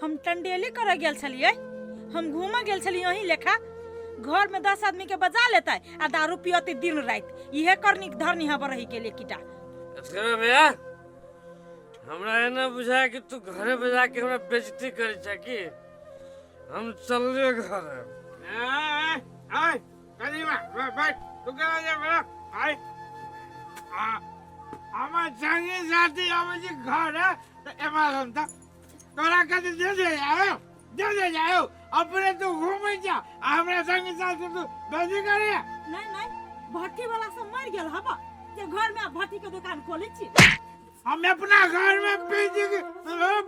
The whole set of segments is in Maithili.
हम टंडेली करे गेल छलियै, हम घूमऽ गेल छलियै। अहीं लेखा घर में 10 आदमी के बजा लेतै आ दारू पियते दिन राति, इहे करनी धरनी हबर रही के लिए कीटा। असगरे भैया, हमरा एना बुझाय कि तू घरे बजा के हमरा बेइज्जती करै छै की? हम चललियो घर। आय आय कदीमा, बैठ तू। केना जे बड़ा आय आ हमर संगी साथी आबै छै घर तऽ एम्हर हम तऽ तोरा कथी दे दे आयो, दे दे आयो। अपने तू घूमै जा आ हमरा संगी साथी तू बेइज्जती करे। नहीं नहीं, भट्ठी वाला सब मर गेल हबा जे घर में भट्ठी के दुकान खोले छी। हम अपना घर में बेइज्जती के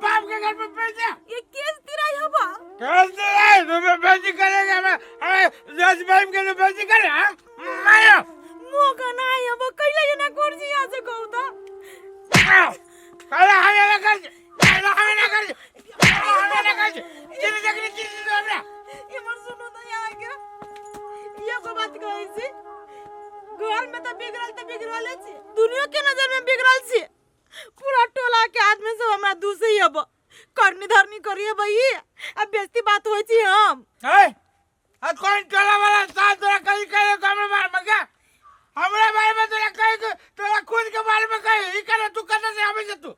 बाप के घर में बेइज्जती। ये केस तिराई हबा। केस तिराई तू बेइज्जती करेगा? हमें हमें दस भाई के बेइज्जती करे? हां मारो। मोगा नहीं हबा, कैला ये ना कर जी आज कहू त। अरे हमें ना कर, अरे हमें ना कर, हमें ना कर। चल देखने चीज हमरा। इमर सुनो त, यहाँ के ये को बात कहै छी, घर में तो बिगड़ल तो बिगड़ले छी, दुनिया के नजर में बिगड़ल छी। पूरा टोला के आदमी सब हमरा दूसे ही हब, करनी धरनी करिए भई अब बेइज्जती बात होई छी हम। ए आ कौन टोला वाला साथ तोरा कहीं कहे हमरा बारे में? क्या हमरा बारे में तोरा कहे? तोरा खुद के बारे में कहे ई करे? तू कत से आबै छै तू?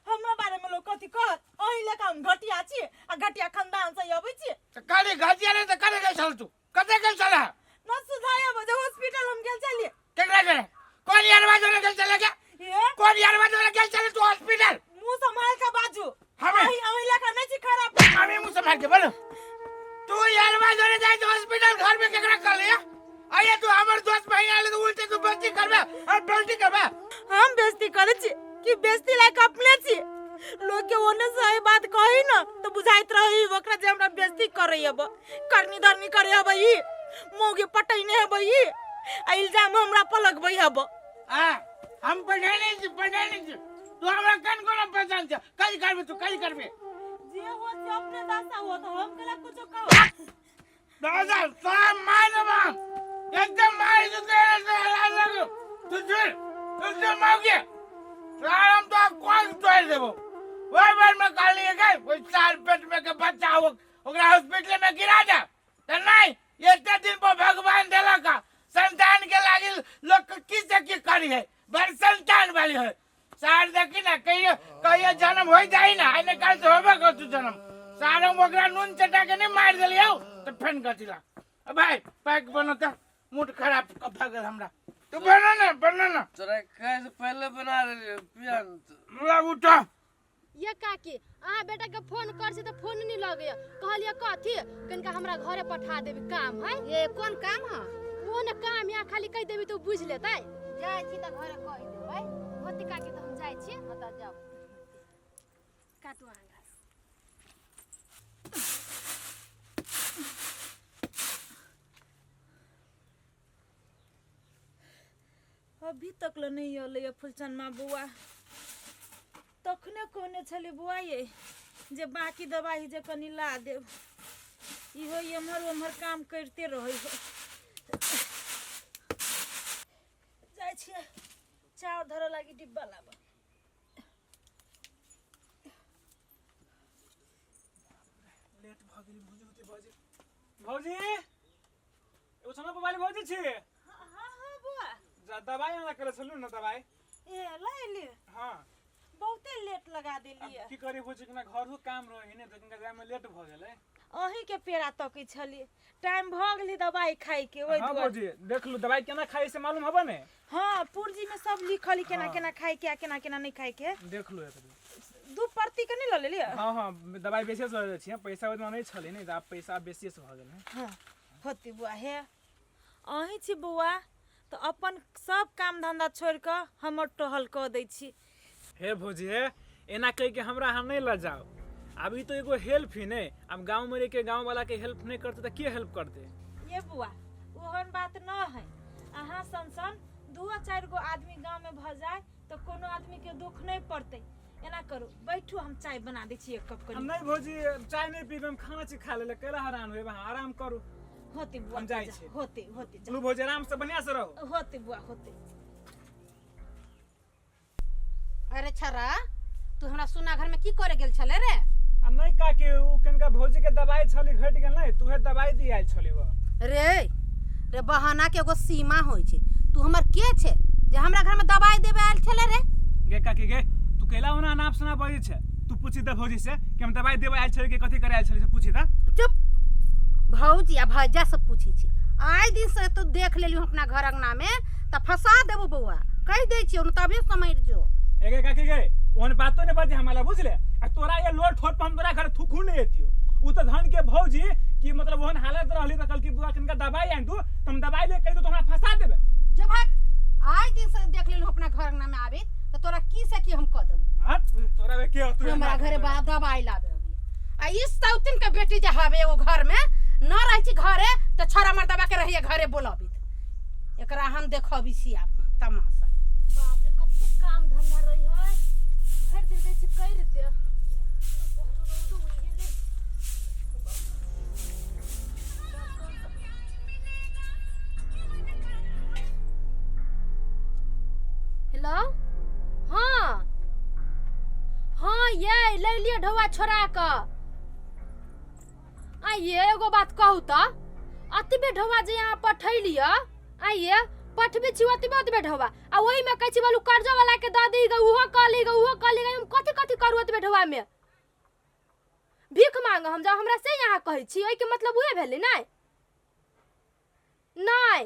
हमरा बारे में लोग कथी कहत? अही लेखा हम घटिया छी आ घटिया खानदान से अबै छी। तऽ काली घटिया नहीं तऽ कते गेल छल तू? कते गेल छल? न सुधाय बजे हॉस्पिटल हम गेल छलिए। केकरा गेल? कौन यारवा जोरे गेल छले क्या? ए। कौन यारवा जोरे गेल छले तू हॉस्पिटल? मुंह संभाल के बाजू। हमें अही अही लेखा नहीं छी खराब। हमें मुंह संभाल के बोलो। तू यारवा जोरे जाय हॉस्पिटल, घर में केकरा कर लिया? अरे तू हमर दोस्त भाई आले तो उल्टे तू बेइज्जती करबे और बेइज्जती करबे। हम बेइज्जती करे छी कि बेइज्जती लायक अपने छी? लोग के ओने से एही बात कही न तो बुझाइत रही ओकरा जे हमरा बेइज्जती करे अब, करनी धरनी करे अब, ई मौगे पटैने हब, ई आ इल्जाम हमरा पर लगबै हब। आ हम पढ़े छी, पढ़े छी। तू हमरा कन कोना पहचान छ? कल करबे तू, कल करबे। जे हो से अपने दासा हो तो हम केला कुछो कहो। दादा साहब मार देबा, एकदम मार दे तेरे से अलग। तू सुन, तू मौगे सार हम तो कौन तोड़ देबो। वही बार में काली गए ओइ साल पेट में के बच्चा हो, ओकरा हॉस्पिटल में गिरा दे त नहीं। एते दिन पर भगवान देलक संतान के लागी लोग की से की करी है, बड़ संतान वाली है सार। देखी ना, कहियो कहियो जन्म हो जाई ना, आइने काल से होबे कर तू जन्म। सार हम ओकरा नून चटा के नहीं मार देलियौ तो फेन कर दिला। अब भाई पैक बनो त मूड खराब भऽ गेल हमरा। तू बनो ना, बनो ना। तोरा खाय से पहले बना देलियौ पिया न तू। हमरा उठो। ये काकी, अहाँ बेटा के फोन कर छी तऽ फोन नहीं लगैया। कहलियै कथी कनिका हमरा घरे पठा देबी, काम है। ये कोन काम है? वो ने काम या खाली कहि देबी तऽ बुझि लेतै। जाइ छी तऽ घरे कहि देबै। होती काकी, तऽ हम जाइ छी। हँ तऽ जाउ। काटू अहाँ घास। अभी तक ले नहीं अलै फुलचनमा बौआ। तखने कहने छलियै बौआ ये जे बाकी दवाइ जे कनि ला देब। इहो एम्हर ओम्हर काम करिते रहै है। जाइ छियै चाउर धरऽ लागी डिब्बा लाबऽ। लेट भऽ गेलै भौजी। होते भौजी, भौजी एगो छना मोबाइल भौजी छी। हाँ हाँ बौआ। दवाई आना करे छलू न दवाई। ए ला एली? हाँ। बहुते लेट लगा आब देलियै। की करी भौजी, कना घरो काम रहे ने तऽ कनिका जायमे लेट भऽ गेलै। अहीं के पेड़ा तकै छलियै, टाइम भऽ गेलै दवाई खाइके ओहि हाँ। दुआरे। भौजी देखलू, दवाई केना खाइ से मालूम हबे ने? हाँ, पुर्जी में सब लिखल है केना हाँ। केना खाइ के आ केना केना नहीं खाइ के। देखलू एक बेर। दू प्रति के नहीं लऽ लेलियै? हाँ हाँ, दवाई बेसिए से लऽ जाइ छियै, पैसा ओहिमे नहि छलै ने, तऽ आब पैसा बेसिए से भऽ गेलै। हाँ होती बौआ। हे अहीं छी बौआ तऽ अपन सब काम धंधा छोड़ि कऽ हमर टहल कऽ दै छी। हे भौजी हे, एना कहि के हमरा अहाँ नहीं लऽ जाओ। आब ई तो एगो हेल्प ही ने, आब गाँव में रह के गाँव वाला के हेल्प नहीं करते तऽ के हेल्प करते? ये बौआ, ओहन बात न है। अहाँ सन सन दू चारि गो आदमी गाँव में भऽ जाय तऽ कोनो आदमी के दुख नहीं पड़तै। एना करू, बैठू, हम चाय बना दै छी एक कप। हम कनि नहीं भौजी, चाय नहीं पीबे, हम खाना छी खा लेले। कैला हैरान होबे? अहाँ आराम करू। होते बुआ। हम जाइ जा, छी। होते होते जा। चलू भौजी, आराम से बढ़िया से रहू। होते बुआ, होते। अरे छरा, तू हमरा सुना घर में की करे गेल छले रे? आ नहि काकी, उ कनिका भौजी के दवाई छली घटि गेल नहि, तूहे दवाई दी आयल छली वो। रे रे, बहाना के एगो सीमा होइ छै। तू हमर के छै जे हमरा घर में दवाई देवे आयल छले रे? गे काकी गे, तू कैला ओना अनाप शनाप बजै छै? तू पूछी दे भौजी से कि हम दवाई देवे आयल छली कि कथी करे आयल छली, से पूछी दा। चुप, भौजी आ भैया से पूछै छी। आइ दिन से तू देख लेली अपना घर अंगना में तऽ फंसा देबो बौआ, कहि दै छियौ ने, तबे समझ जो। ए गे काकी गे, ओहन बातो ने बजे हमरा, बुझले? आ तोरा ये लोर ठोर पर हम तोरा घर थुकू नहीं एतियो। उ तो धन के भौजी कि मतलब ओहन हालत रहली त कल की बुआ कनिका दवाई आन दू, त हम दवाई ले कहि दू तो हमरा फंसा देबे। जो भाग, आइ दिन से देख लेलहुँ अपना घर अंगना में आबैत तऽ तोरा की से की हम कऽ देबो। हां, तोरा बे के तू हमरा घरे बा दवाई लाबे अभी। आ ई सौतिन के बेटी जे हवे एगो घर में न रहै छी घरे तऽ छड़ा मर्दबा के रहिए घरे बोलबित, एकरा हम देखबी छी आब हम तमाशा। बाप रे, कते काम धंधा रही है, भरि दिन दै छी करि दे। रौद उगि गेलै। हेलो, हाँ हाँ, ये ले लिअ ढौआ छोड़ा कऽ। आ ये एगो बात कहू तऽ, अतबे ढौआ जे अहाँ पठैलियै, आ ये पठबै छी ओतबे ओतबे ढौआ, आ ओहिमे कहै छी बोलू कर्जो वाला के दऽ दी गे, उहो कऽ ली गे, उहो कऽ ली गे, हम कथी कथी करू ओतबे ढौआ में? भीख मांग हम जाउ हमरा से अहाँ कहै छी? ओहिके मतलब उहे भेलै? नहि नहि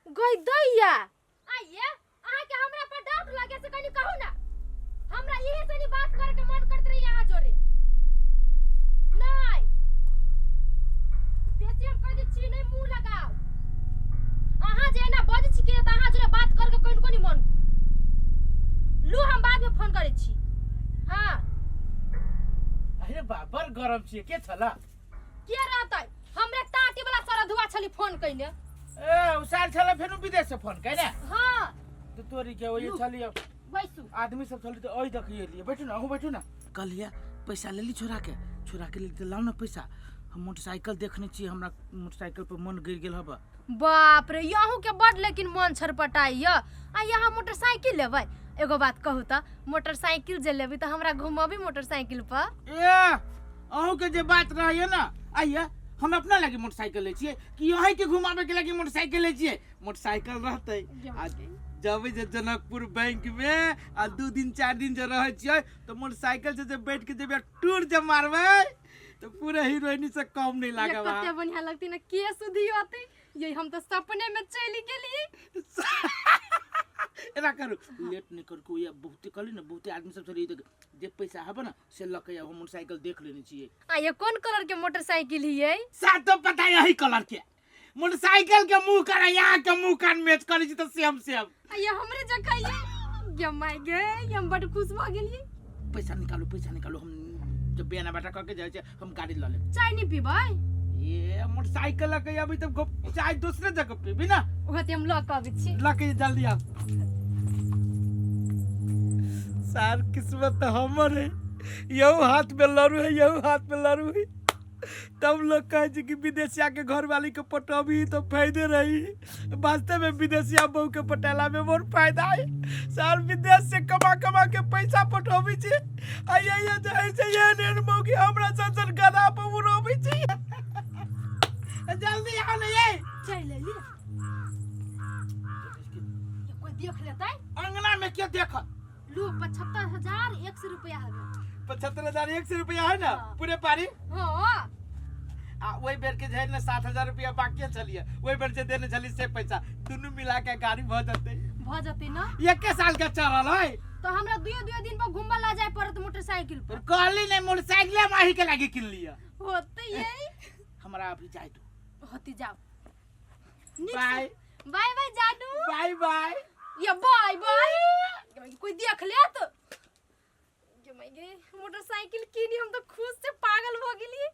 गई दैया। आइए, अहाँके हमरा पर डाउट लगे से कनी कहू ना, हमरा इहे से नहीं बात करे के मन करत रही अहाँ जोरे। नहीं बेसी हम कह दै छी नहीं मुंह लगाओ। अहाँ जे एना बजै छी के तऽ अहाँ जोरे बात करके कोन कोनी मन लू, हम बाद में फोन करै छी। हाँ। अरे बा, बड़ गरम छियै, के छला? के रहतै, हमरे टाटी वाला सरधुआ छली फोन कइने। ए उसार छला फेनु विदेश से फोन कइने? हाँ। तो तोरी के ओइ छली। बैसू। आदमी सब छली तऽ ओइ देखिए लिए। बैठू ना, अहूँ बैठू ना। कहलिए पैसा लेली छोरा के, छोरा के लेली तऽ लाउ ना पैसा, हम मोटरसाइकिल देखने छी, हमरा मोटरसाइकिल पर मन गिर गेल हबा। बाप रे, यहू के बड लेकिन मन छरपटाई य। आ यहाँ मोटरसाइकिल लेबै? एगो बात कहू तऽ, मोटरसाइकिल जे लेबै तऽ हमरा घुमबी मोटरसाइकिल पर? ए अहूँ के जे बात रहैए ना, आइए हम अपना लागी मोटरसाइकिल लै छियै कि अहीं के घुमाबे के लागी मोटरसाइकिल लै छियै? मोटरसाइकिल रहतै आ जबै जे जनकपुर बैंक में आ 2 दिन 4 दिन जे रहै छियै तऽ मोटरसाइकिल से जे बैठ के जेबै टूर जे मारबै तऽ पूरा हीरोइनी से कम नहीं ये लागब। कते बढ़िया लगती ना, के सुधी होते ये, हम तो सपने में चली गेलिए। एना करू, लेट नहीं करू कोई, बहुते कहली ना बहुते आदमी सब चली, जे पैसा हबे ना से लऽ के आउ, हम मोटरसाइकिल देख लेने छियै। आ ये कोन कलर के मोटरसाइकिल हियै? सातो पता यही कलर के मोटरसाइकिल के मुंह कान यहाँ के मुंह कान मैच करै छी तऽ सेम सेम। आ ये हमरे जकाँ ये, गे my गे, ये हम बड खुश भऽ गेलियै। पैसा निकालू, पैसा निकालू, हम जब बियाना बाटा कऽ के जाइ छै हम गाड़ी लऽ लेब। चाय नहीं पीबै? ये मोटरसाइकिल लऽ के अभी तब चाय दूसरे जगह पीबी ना। ओते हम लऽ के अबै छी। लऽ के जल्दी आउ। सार किस्मत तो हमर है, यहू हाथ में लड़ू है, यहू हाथ में लड़ू है। तब लोग कहे छै कि विदेशिया के घर वाली के पटबी तो फायदे रही। वास्तव में विदेशिया बहू के पटेला में बहुत फायदा है। सार विदेश से कमा कमा के पैसा पटोबी छै, आ ये जे छै ये नेन बहू के हमरा सन सन गधा पर उड़ोबी छै। जल्दी आओ ने ये। चल लेली, कोई देख लेतै। अंगना में के देखत? लू, 75,100 रुपया हवे। 75,100 रुपया है ना? हाँ। पूरे पारी? हाँ। आ वही बेर के जे ने 7,000 रुपया बाकी छलिए, वही बेर जे देने छली से पैसा दुनू मिला के गाड़ी भ जतै। भ जतै ना? एके साल के चढ़ल है। तो हमरा दुइयो दुइयो दिन पर घुमबा ला जाय पड़त मोटरसाइकिल पर। कहली नहीं मोटरसाइकिल हम अही के लागी किन लिया। होते ये। हमरा अभी जाय दो। होते जाओ। बाय बाय बाय जानू। बाय बाय। ये बाय बाय, कोई देख ले तो। गे my गे, मोटरसाइकिल किनी हम तो खुश से पागल भ गेली।